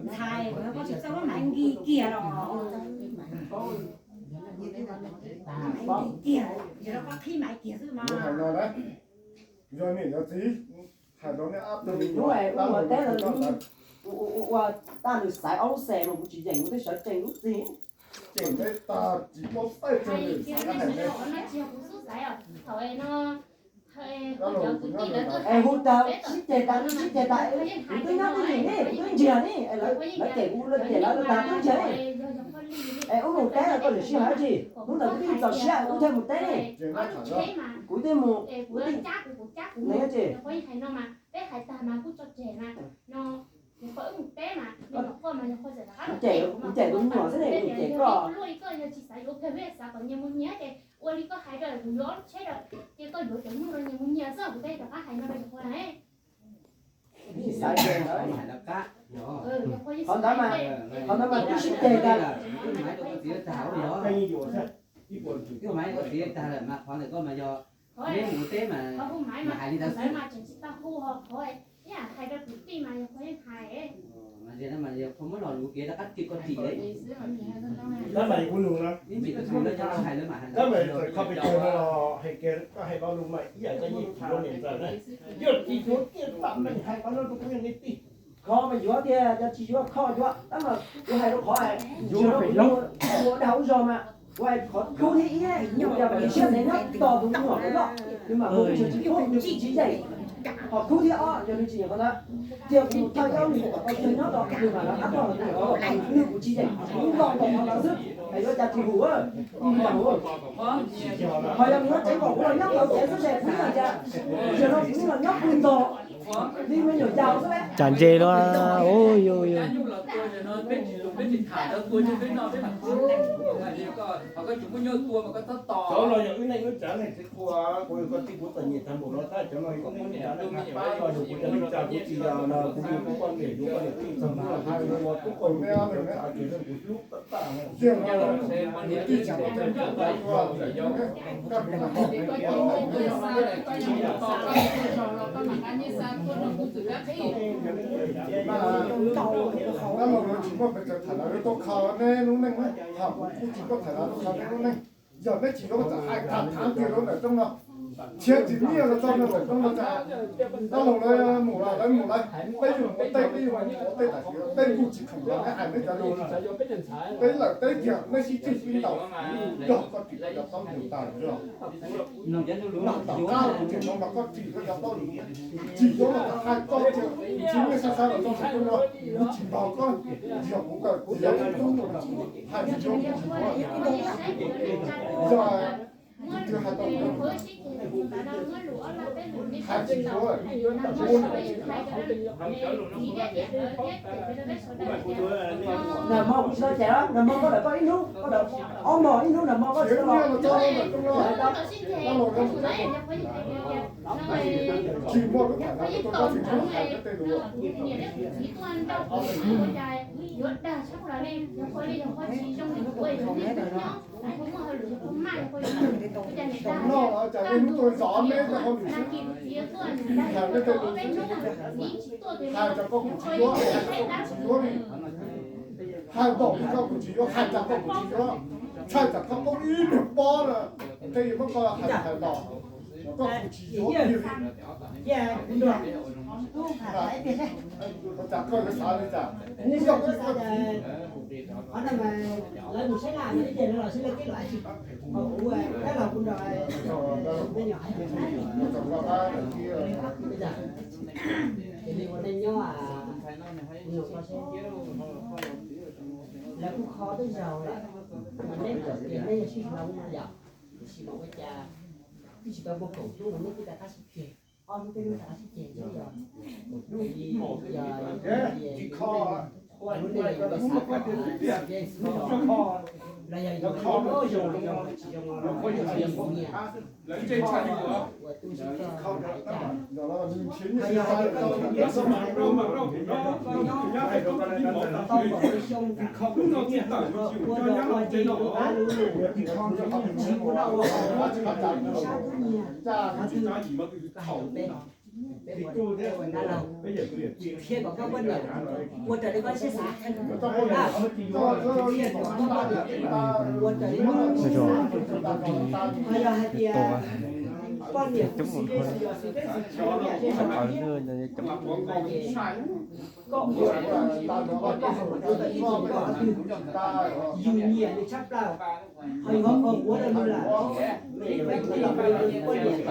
Ntxhais, koj tsis txawj muab Maiv Nkis kiag los? Maiv Nkis kiag, yog los koj qhib Maiv kiag xwb mas. Yog niam yog txiv, hais rau nej ab tug hnub es ua teb los ua ua ua tag nws xaiv ob lub xes mas kuv tsis yeem, kuv twb sawv tsees lub txig. Tseem teb tag tsis paub txaij tag nws xaiv hais no. Es hu tag sib ceg tas, sib ceg tas, kuv twb nyob twb nyiam ne, kuv twb ntsiag ne, lawv cem kuv, lawv cem lawv tas twb ntsiag ne. Es ub mus teb koj lwm sij hawm dab tsi, hnub ntawd kuv twb txaus siab kuv thiaj mus teb ne. Kuv thiaj mus, kuv thiaj mus teb. Kuv cem, kuv cem tus me nyuam xwb ne, kuv cem koj. Ua li koj hais rau kuv yuav ob lub tsheb rau ces koj yuav cov nyuj rau nyias mus nyias xwb, kuv thiaj rov qab hais no rau cov qhua na. Qhov ntawd mas, qhov ntawd mas twb sib ceg tas. Twb hais koj txiv tag lawm mas qhov ntawd koj mas yog neb mus teb mas hais li ntawd xwb. Mas yog muab lo lus kev rov qab tim koj tim. Tab mas kuv nug na, tab mas txawm kho pes tsawg no los hais kiag, koj hais lo lus mas ib yam koj yeej tsis yuav niam ntxawm na. Yog tsis yuav tiag tam meej hais qhov no rau kuv yog nej tij. Kho mas yuav tiag, yog tsis yuav kho yuav, tab mas kuv hais rau qhov hais, tsis ua dag ua zog mas kuv hais qhov khub thib ib, yog mas nws siab ntev nyob tos tus me nyuam loj, nws mam mus nws tsis khub, nws tsis yeem. Qhov khub thib ob yog nws tsis yeem qhov ntawd, tiag kuv thaj yob nws kom tau tiag nyob tos nws mam lawv qab toj los tiag, nws kuv tsis yeem, kuv nco tos qhov ntawd xwb, es yuav cas tsis hum, kuv tsis hum. Ho yog nws muab tseev kom kuv los nyob tau tsev xwb ces kuv yog cas, yog no kuv los nyob pw ntog li me nyuam yaus xwb. Cas ntse luaj, ua yus yus. Cov no yog wb neej wb tsav neeg txiv qhua, kuv yog koj tij kuv txom nyem tag npaum no tab cov no yog wb neej wb tsav neeg pab no yog kuv cov neej tsa kuv tsis yog no kuv yog kuv poj niam yog poj niam tij txog hnub los kuv tsis ua tub qau kuv tsis txav ces kuv hlub tag tag. Tab mas tsis muaj pes tsawg tham lawv tau kho neb lub neej, tham kuv kuj tsis muaj tham lawv tau kho neb lub neej. Yog neb tsis yuav txawm hais tham tham kiag rau ntawm rooj no, nrhiav tsis nyiaj los txog ntawm rooj no tas. Dab laug lawv mus lawv mus lawv, peb yug mus ua teb, peb yug mus ua teb tam sim no peb kuj tsis khoom los neb hais neb cov lus. Peb lawm peb kiag neb sib tseg sib ntaus, yog koj tsis koj cov taub ntiag tas os. Tom qab kuv tseem no mas koj tsis koj cov taub ntiag, tsis yuav los hais koj tias tsis muaj sab sab los txog ntawm rooj no, kuv tsis ntaus koj, yog kuv kawm kuv yog ib tug hais tsis yuav kuv tsis yuav. Yog kuv twb hais tau hais tsis yuav, nag hmo kuv tsis tau cem, nag hmo koj lawm koj ib hnub, koj lawm ob hmos ib hnub, nag hmo koj tsis tau los. Tsis muaj lub tham no rau koj tsis txhob hais tej lus. Noj cas nej hnub tuaj zov neb cov hauj lwm xwb, hais neb tej lus xwb. Hais tas koj kuv tsis yuav, hais tas koj kuv tsis yuav li. Hais npaum li koj kuv tsis yuav, hais tas koj kuv tsis yuav. Txhais tas koj poob ib niag pob na, tej muab koj hais hais npaum, koj kuv tsis yuav kiag li. Ua cas koj yuav xav li cas? Yog koj txiv, lawv kuj kho twb zaug lawm, mas neb txawm tias neb yog sib hloov no yom, tiam sis mas ua cas twb tsis tau muaj kaum hnub mas neb twb rov qab sib ceg, ob hnub peb hnub rov qab sib ceg xwb yog, hnub yog, yog, yog, yog, yog, yog, Thiab kom koj poj niam ua raws li koj siab xav, thiab kom koj poj niam ua raws li koj siab xav. Ho yog hais tias poj niam xwb xwb, koj ua koj ho mus rau ib tug koj ho twg, yus nyiam nws tshaj plaws, ho yus ho ua rau nws lawm, poj niam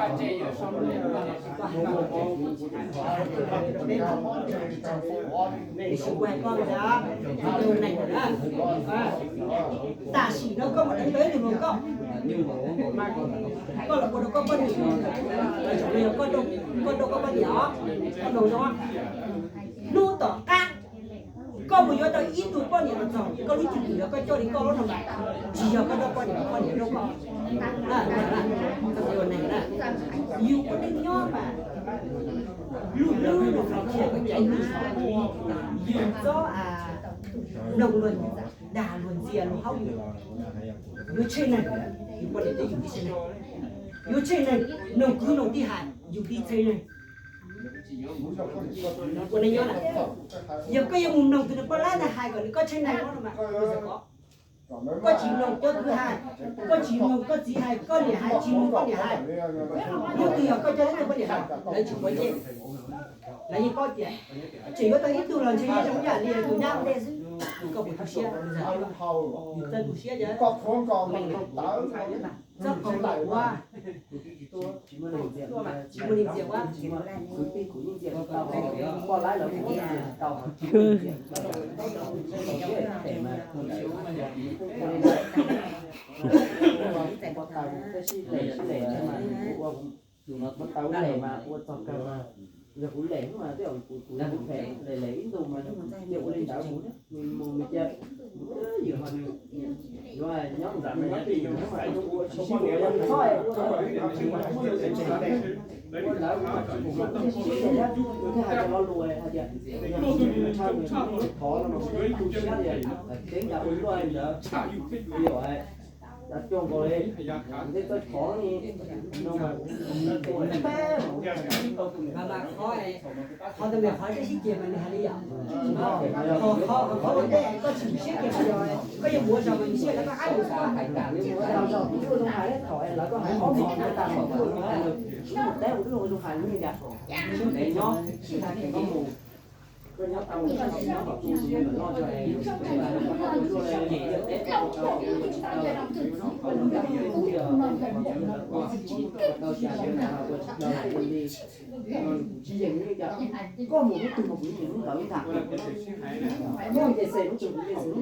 tam sim no koj mus deev tau ib tug hluas nkauj, koj los ua rau koj poj niam, koj rau koj poj niam os, koj mloog zoo. Hnub tom qab koj mus yuav tau ib tug poj niam los txog koj lub cim tis los koj coj li koj lub no mas tsis yog koj rau poj niam, poj niam rau koj. Yus ua neej nyob mas luj lub no los thiab koj caiv lub, yus txob mloog luag dag luag ntxias luag haub yus, yuav tsheej neeg, yus poj niam twb yus tib txhais neeg, yuav tsheej neeg, noog kwv noog tij hais yus tib txhais neeg. Ua neej nyob na, yog koj yuav mus mloog tus niag poj lab ntawd hais kom nws koj tsheej neeg no mas koj tsis mloog cov kwv hais, koj tsis mloog koj txiv hais, koj niam hais, tsis mloog koj niam hais, hnub twg yog koj coj ib tug poj niam hais lawv tsis quav ntsej, lawv yeej paub tias tseem yuav tau ib tug los ntshe yeej zoo ib yam li tus nyab ua ntej xwb. Koj puas tu siab? Yus txawj tu siab ces txoj qhov ua tsis muaj leej ntxias ua, tsis muaj leej ntxias ua. Tus no tau lem mas ua txog kawg mas, yog kuv lem hnub mas twb kuv lem lem ib ntus mas cia ua li ntawd mus, mus mus cia, yog ho nws yuav nyob mus nyob twj ywm hnub mas ua tsis ua txhob ua ntawd, ua ntawd ua tsis ua tsis ua thiab, nws thiaj hais cov lo lus hais tias yog tus nws ntshaw nws thov no mas kuv tu siab tias kev nrad ua luaj li ntawd, yog cov cuag nkaus li thiaj txawj thov li no mas qhov ntawd mas qhov, qhov ntawd mas qhov tej sib ceg mas nws hais li yom. Qhov, qhov ua ntej koj tsis siab ces koj yuav, koj yuav mus ua zog mas nws siab lawv koj qab yus xwb. Ua zog kuv twb ua zoo hais thaum lawv koj hais ob hmo kuv tas hmo kuv ua zoo hais lawm, sib mus teb kuv twb ua zoo hais li cas, sib ntev nyob, sib hais koj mus. Tsis yeem li cas, koj mus hnub twg mas kuv yeej mus hnub ntawd ntag. Koj nce xes hnub twg kuv nce xes hnub